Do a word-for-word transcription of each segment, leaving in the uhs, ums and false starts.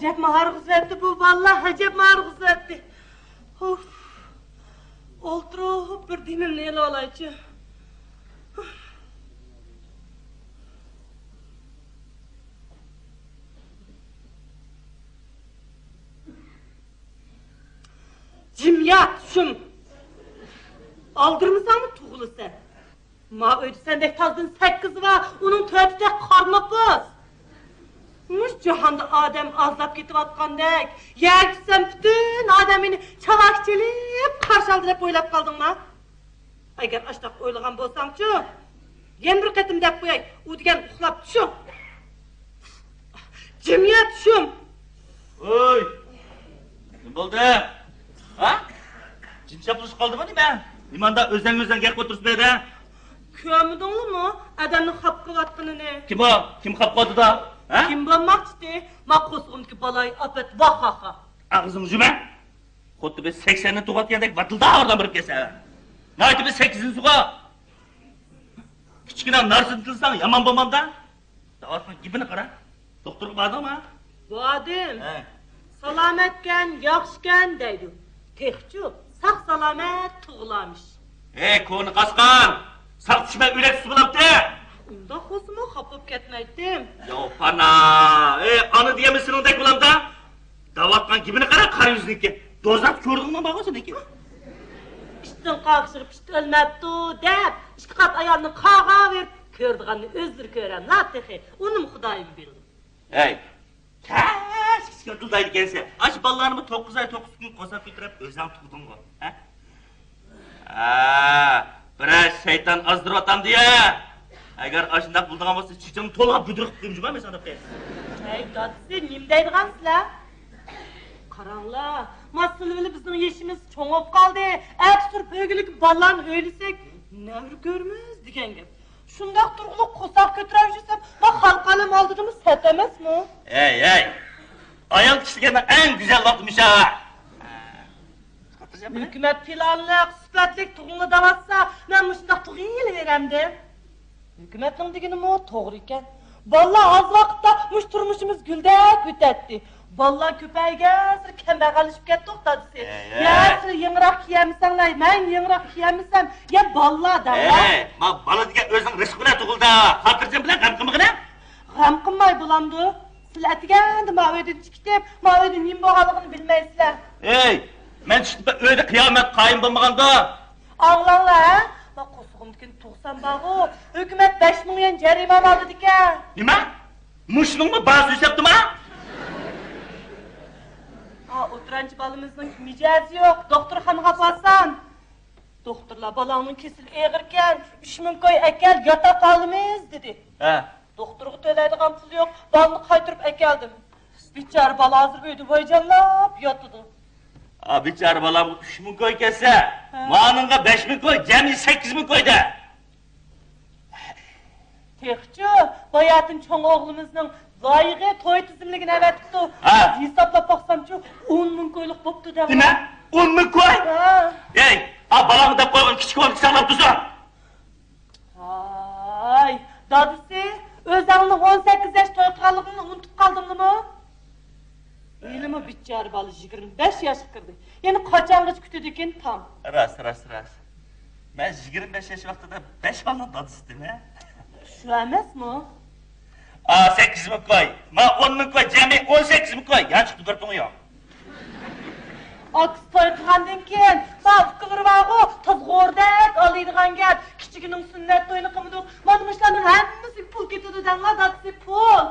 ئەجەب ماھارغۇزۇۋەتتى بۇ بالىلار، ئەجەب ماھارغۇزۇۋەتتى. ئۇف. ئولتۇرۇپ بىر دېمىمنى ئېلىۋالايچۇ. جىم يات، شۇم. ئالدىرىمىساڭمۇ تۇغۇلىسەن. ما ئۆيدە سەندەك تازىدىن سەككىز بار، ئۇنىڭ تۆتى تەك قارا نوپۇس. مۇشۇ جاھاندا ئادەم ئازلاپ كېتىۋاتقاندەك، يەرگە چۈشسەم پۈتۈن ئادەم مېنى چاۋاك چېلىپ قارشى ئالدى دەپ ئويلاپ قالدىڭما؟ ئەگەر ئاشۇنداق ئويلىغان بولساڭچۇ، يەنە بىر قېتىم دەپ قوياي، ئۇ دېگەن ئۇخلاپ چۈشۈڭ. جىم يات، شۇم. ئۆي! نېمە بولدى؟ ھە؟ جىم چاپلىشىپ قالدىمۇ نېمە؟ نېمانداق ئۆزۈڭ ئۆزۈڭ گەپ ئولتۇرۇشۇپ بەردە؟ كۆرمىدىڭلىمۇ ئادەمنىڭ خاپا قىلىۋاتقىنىنى؟ كىم ئۇ؟ كىم خاپا قىلىۋاتىدۇ؟ ھە؟ كىم بولماقچىدى؟ ما قورسىقىمدىكى بالاي ئاپەت، ۋاھھاھا. ئاغزىڭنى يۇمە! خۇددى بىر سەكسەننى تۇغۇۋاتقاندەك ۋاتىلداپ ئورنىدىن بېرىپ كەلسە. ناھايىتى بىر سەككىزىنچى سۇغا. كىچىككىنە نارسىنى تىللىساڭ يامان بولمامدا؟ دەۋاتقان گېپىنى قارا. دوختۇرغا باردىڭما؟ باردىم. ھە. سالامەتكەن، ياخشىكەن دەيدۇ. تېخىچۇ ساق سالامەت تۇغۇلامىش. ھەي، كونا قاسقان! ساق چۈشمەي ئۆلەك تۇتسا بولامتى؟ ئۇنداق بولسىمۇ خاپا بولۇپ كەتمەيتتىم. ياۋ پانا! ھەي، ئانا دېگەنمۇ سېنىڭدەك بولامدا؟ دەۋاتقان گېپىنى قارا، قارا يۈزنىكى. دوزاختا كۆردۈڭمۇ بارغۇ سېنىڭكى؟ ئىتنىڭ قاغىشىغا پىشت ئۆلمەپتۇ دەپ، ئىككى قات ئايالنى قاغا بېرىپ كۆرىدىغاننى ئۆزلىرى كۆرەملا تېخى. ئۇنىمۇ خۇدايىم بىلدى. ھەي، تەس كىچىككە دۇلدايدىكەنسەن. ئاشۇ بالىلارنىمۇ توققۇز ئاي توققۇز كۈن قورساق كۆتۈرۈپ ئۆزۈڭ تۇغدۇڭغۇ، ھە؟ ھە، بىرەر شەيتان ئازدۇرۇۋاتامدۇ يا؟ ئەگەر ئاشۇنداق بولىدىغان بولسا، چېچىڭنى تولا بۈدرە قىلىپ قويۇمجۇ مەن ساڭا دەپ. ھەي، دادىسى، نېمە دەيدىغانسىلەر؟ قاراڭلار، ما سىلى بىلەن بىزنىڭ يېشىمىز چوڭ بولۇپ قالدى. ئەتە تۇرۇپ ئۆگىنىپ بالىلارنى ئۆيلىسەك، نەۋرە كۆرىمىز دېگەن گەپ. شۇنداق تۇرغۇلۇق قورساق كۆتۈرەۋېرىسەن، ما خەلق ئالەم ئالدىدىمۇ سەت ئەمەسمۇ؟ ھەي، ھەي! ئايال كىشى دېگەننىڭ ئەڭ گۈزەل ۋاقتى مۇشۇ. ھۆكۈمەت پىلانلىق، سۈپەتلىك تۇغۇڭنى دەۋاتسا، مەن مۇشۇنداق تۇغۇۋېلىۋېرەمدىم. ھۆكۈمەتنىڭ دېگىنىمۇ توغرا ئىكەن. بالىلار ئاز ۋاقىتتا مۇشۇ تۇرمۇشىمىز گۈلدەپ ئۆتەتتى. بالىلار كۆپەيگەنسېرى كەمبەغەللىشىپ كەتتۇق، دادىسى. ھەي، ھەي. يا سىلەر يېڭىراق كىيەلمىسەڭلار، مەن يېڭىراق كىيەلمىسەم، يا بالىلار دەڭلار. ھەي، ما بالا دېگەن ئۆزىنىڭ رىزقى بىلەن تۇغۇلدى. خاتىرجەم بىلەن غەم قىلمىغىنە. غەم قىلماي بولامدۇ؟ سىلەر ئەتىگەندە ما ئۆيدىن چىقىپ كېتىپ، ما ئۆيدە نېمە بولغانلىقىنى بىلمەيسىلەر. ھەي، مەن چۈشتۈم، ئۆيدە قىيامەت قايىم بولمىغاندۇ؟ ئاڭلاڭلار، ھە؟ ما قورسىقىمدىكىنى تۇغسام بارغۇ، ھۆكۈمەت بەش مىڭ يۈەن جەرىمانە ئالىدىكەن. نېمە؟ مۇشۇنىڭمۇ باھاسى ئۆسۈپتۇما؟ ھا، ئوتتۇرانچى بالىمىزنىڭ مىجەزى يوق، دوختۇرخانىغا ئاپارسام. دوختۇرلار، بالاڭنىڭ كېسىلى ئېغىركەن، ئۈچ مىڭ كوي ئەكەل، ياتاق ئالىمىز، دېدى. ھە. دوختۇرغا تۆلەيدىغان پۇل يوق، بالىنى قايتۇرۇپ ئەكەلدىم. بىچارە بالا ھازىر ئۆيدە ۋايجانلاپ ياتىدۇ. ئا، بىچارە بالامغا ئۈچ مىڭ كوي كەلسە، ھە. مانىڭغا بەش مىڭ كوي، جەمئىي سەككىز مىڭ كوي-دە. تېخىچۇ، باياتىن چوڭ ئوغلىمىزنىڭ لايىقى توي تىزىملىكىنى ئەۋەتىپتۇ. ھە. ھېسابلاپ باقسامچۇ، ئون مىڭ كويلۇق بوپتۇ دەڭ. نېمە؟ ئون مىڭ كوي؟ ھە. ئەي، ئا، بالاڭغا دەپ قويغان كىچىك ئون ئىككى سانلاپ تۇرسۇن. ۋاي، دادىسى، ئۆزەڭنىڭ ئون سەككىز ياش توي قىلغانلىقىڭنى ئۇنتۇپ قالدىڭلىمۇ؟ ھېلىمۇ بىچارە بالا يىگىرمە بەش ياشقا كىردى. يەنە قاچانغىچە كۈتىدىكىن تام؟ راست، راست، راست. مەن يىگىرمە بەش ياش ۋاقتىدا بەش بالىنىڭ دادىسى ئىدىم، ھە؟ شۇ ئەمەسمۇ؟ ئا، سەككىز مىڭ كوي. ما ئون مىڭ كوي، جەمئىي ئون سەككىز مىڭ كوي. يانچۇقتا بىر پۇڭى يوق. ئاكىسى توي قىلغاندىن كېيىن، ما ئۇكىلىرى بارغۇ، تازغوردەك ئالىدىغان گەپ. كىچىكىنىڭ سۈننەت تويىنى قىلمىدۇق. مانا مۇشۇلارنىڭ ھەممىسىگە پۇل كېتىدۇ دەڭلار، دادىسى، پۇل.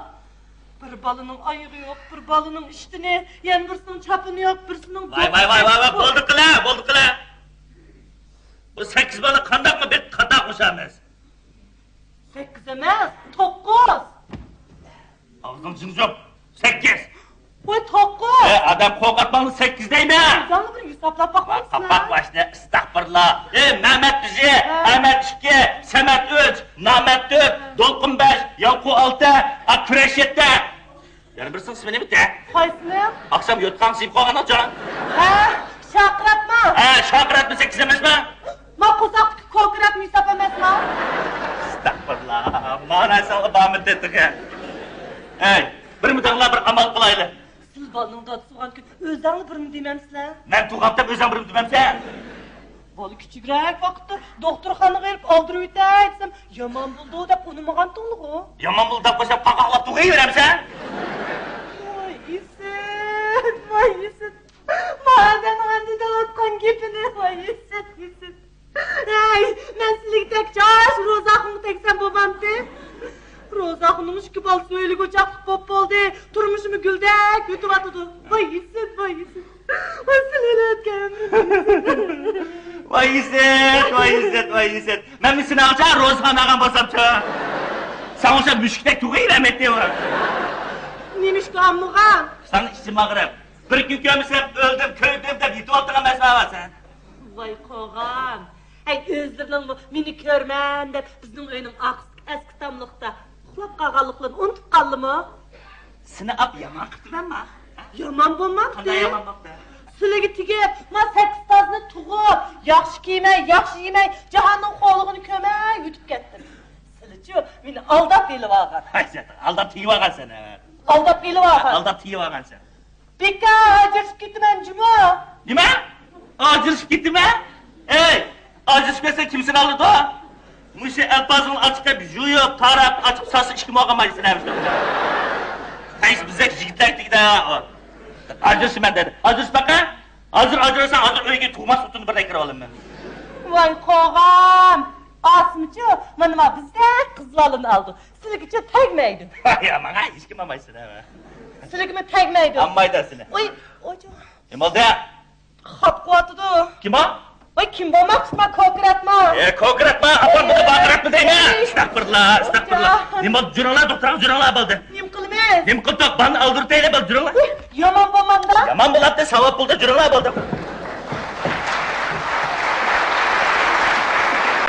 بىر بالىنىڭ ئايىغى يوق، بىر بالىنىڭ ئىشتىنى، يەنە بىرسىنىڭ چاپىنى يوق، بىرسىنىڭ ۋاي، ۋاي، ۋاي، ۋاي، ۋاي، بولدى قىلە، بولدى قىلە. بۇ سەككىز بالا قانداقمۇ بىر قاتار قوشامىز؟ سەككىز ئەمەس، توققۇز. ئاغزىڭ جىڭ جۇپ. سەككىز. ۋاي، توققۇز. ئەي، ئادەم قورقۇتماڭ، سەككىز دەيمەن. ئۆزۈڭلار بىر ھېسابلاپ باقمامسىلەر؟ قاپاق باشنى ئىستەغپۇرۇللا. ئەي، مەمەت بىزى، ھە. ئەمەت ئىككى، سەمەت ئۈچ، نامەت تۆت، ھە. دولقۇن بەش، ياۋقۇ ئالتە، ئا، كۈرەش يەتتە. يەنە بىرسىنىڭ ئىسمى نېمىدى؟ قايسىنىڭ؟ ئاخشام يوتقان سىيىپ قالغان ئاچا. ھە، شاقىراتما؟ ھە، شاقىراتما، سەككىز ئەمەسما؟ ما قورساقتىكى كوكرات ھېساب ئەمەسما؟ ئەستەغپۇرۇللا، مانا ساڭا بارمىدى تېخى. ئەي، بىر مىداڭلا بىر ئامال قىلايلى. بالىنىڭ دادىسى بولغان كۈن ئۆزەڭلا بىرنى دېمەمسىلەر؟ مەن تۇغامتەم ئۆزەڭ بىرنى دېمەمسەن؟ بالا كىچىكرەك ۋاقىتتا دوختۇرخانىغا ئېلىپ ئالدۇرۇۋېتەي دېسەم، يامان بولىدۇ دەپ ئۇنىمىغانتىڭلىغۇ. يامان بولدى دەپ قوشاپ قاقاقلاپ تۇغۇۋېرەمسەن؟ ۋاي ئىسىت، ۋاي ئىسىت. ما ئادەمنىڭ ئەمدى دەۋاتقان گېپىنى، ۋاي ئىسىت، ئىسىت. ھەي، مەن سىلىگە تەگكەچ روزاخۇنغا تەگسەم بولمامتى؟ روزاخۇننىڭ ئىككى بالىسى ئۆيلۈك ئوچاقلىق بولۇپ بولدى، تۇرمۇشىمۇ گۈلدەك ئۆتۈۋاتىدۇ. ۋاي ئىسىت، ۋاي ئىسىت. ۋاي سىلى ئۆتكەن. ۋاي ئىسىت، ۋاي ئىسىت، ۋاي ئىسىت. مەن سېنى ئالچا روزىخان ئالغان بولسامچۇ؟ ساڭا ئوخشاپ مۈشۈكتەك تۇغۇۋېرەلمەيتتى ئۇ. نېمىشقا ئالمىغان؟ ساڭا ئىچىم ئاغرىپ، بىر كۈن كۆرمىسەم ئۆلدۈم، كۆيدۈم دەپ يېتىۋاتىدىغان مەسىلە بارسەن. ۋاي قوغان. ھەي، ئۆزلىرىنىڭمۇ مېنى كۆرمەن دەپ بىزنىڭ ئۆينىڭ ئارقىسىدىكى ئەسكى تاملىقتا ئۇخلاپ قالغانلىقلىرىنى ئۇنتۇپ قالدىمۇ؟ سېنى ئاپ يامان قىپتىمەنما؟ يامان بولمامتى؟ قانداق يامان بوپتۇ؟ سىلىگە تېگىپ، ما سەككىز تازنى تۇغۇپ، ياخشى كىيمەي، ياخشى يېمەي، جاھاننىڭ خورلۇقىنى كۆرمەي ئۆتۈپ كەتتىم. سىلىچۇ مېنى ئالداپ ئېلىۋالغان. ھەي، سەن ئالداپ تېگىۋالغانسەن، ھە. ئالداپ ئېلىۋالغان. ئالداپ تېگىۋالغانسەن. بىكار ئاجرىشىپ كېتىمەن جۇمۇ. نېمە؟ ئاجرىشىپ كېتىمەن؟ ئەي، ئاجرىشىپ كەتسەڭ كىم سېنى ئالىدۇ؟ مۇشۇ ئەلپازىڭنى ئاچىقىپ يۇيۇپ، تاراپ، ئاچىقىپ سالسا ئىككى مو قالمايدۇ سېنى ھەمىشە. تەيس بىزدەك يىگىتلەر تېگىدە. ئاجرىشىمەن دېدى. ئاجرىشىپ باقە. ھازىر ئاجرىساڭ، ھازىر ئۆيگە تۇغماس خوتۇننى بىردەك كىرىۋالىمەن. ۋاي قوغان! ئاسمىچۇ، مانا ما بىزدەك قىزلارنى ئالىدۇ. سىلىگىچۇ تەگمەيدۇ. يا، ماڭا ھېچكىم ئالمايسىلەر. سىلىگىمۇ تەگمەيدۇ. ئالمايدۇ سىلى. ئوي، ئويجۇ. نېمە بولدى؟ خاپا قىلىۋاتىدۇ. كىم ئۇ؟ ۋاي، كىم بولماقچىما، كوكراتما؟ ئە، كوكراتما، ئاپام بۇنى باقىراتما دەيمەن. ئەستەغپۇرۇللا، ئەستەغپۇرۇللا. نېمە بولدى، جۈرۈڭلار، دوختۇرغا جۈرۈڭلار بولدى. نېمە قىلىمىز؟ نېمە قىلدۇق، بالىنى ئالدۇرتايلى، بال جۈرۈڭلار. يامان بولمامدا؟ يامان بولاتتى، ساۋاب بولدى، جۈرۈڭلار بولدى.